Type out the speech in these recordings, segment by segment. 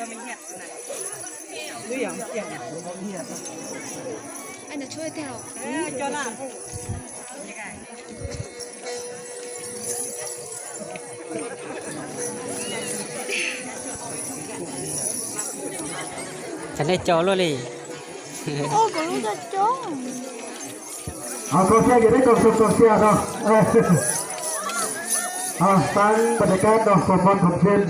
Cov nej cov luaj li. Ho koj thiaj yog peb koj sub koj xiab no. Ho tag nrho pab cov kab no koj pab khom xim.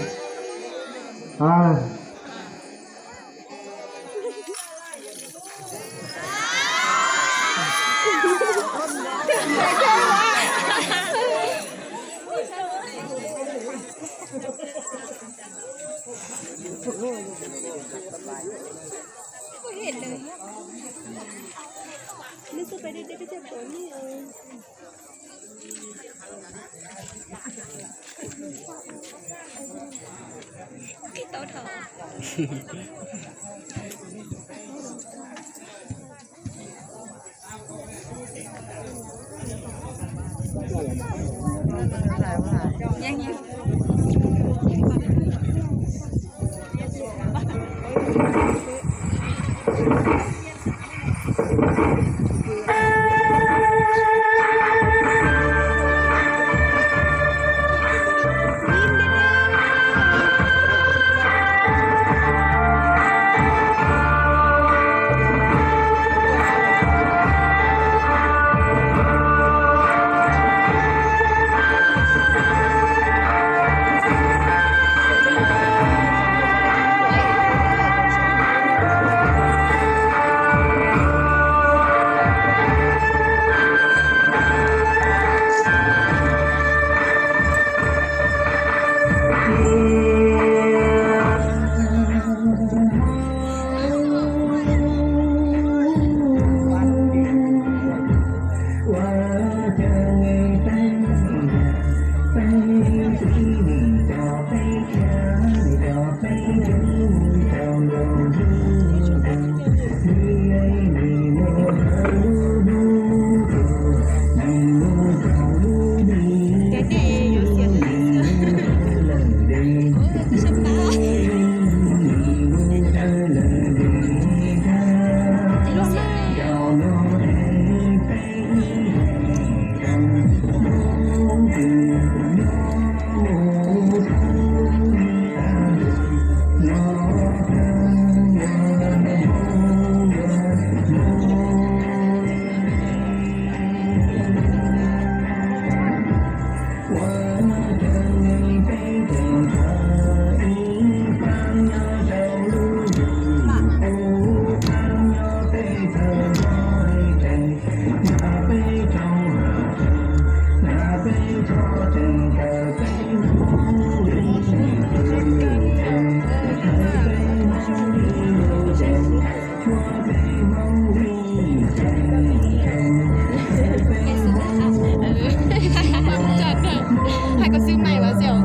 Hai con xíu may vào xem.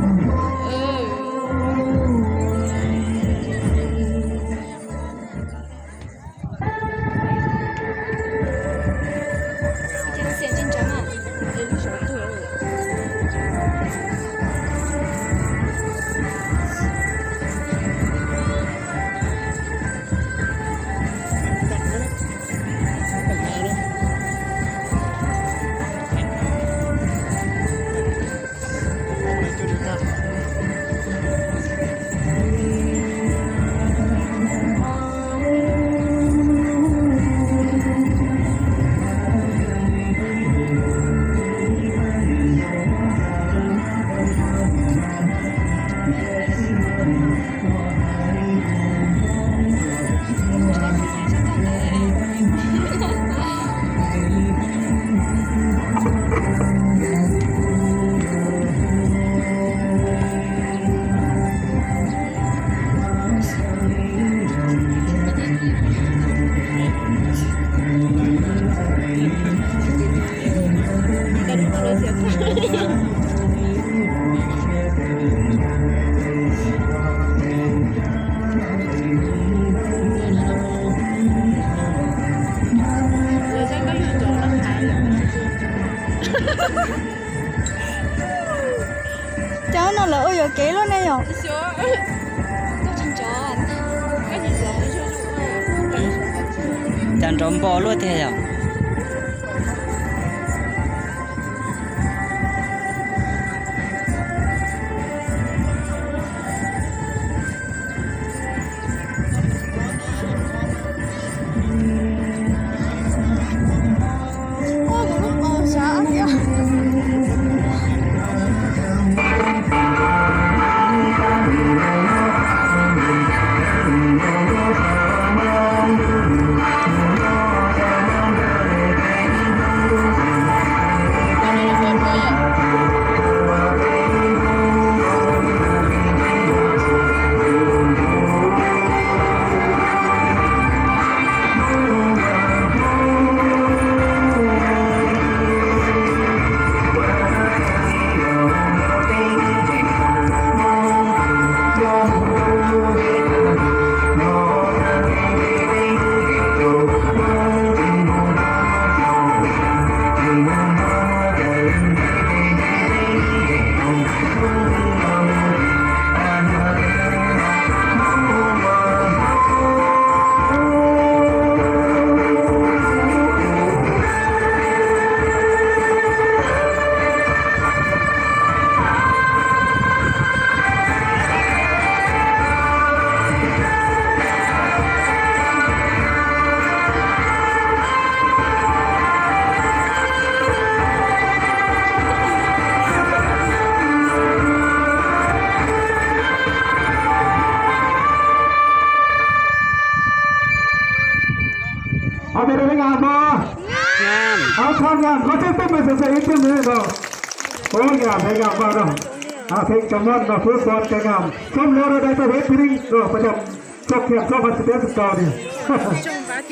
Xem trên chắn à. Cas nrov npo luaj tiag yom. Ob peb rau peb ngam npo. Ob txhob ngam, koj tseem peb mus xwm xwm ib txhij mus no. Ua ngam peb ngam npo no. Peb cov mos no pub pov cov ngam coob lawm rau dai tau peb pib no pab cov txoj khiam txoj mas tsis teb tsis tau ni.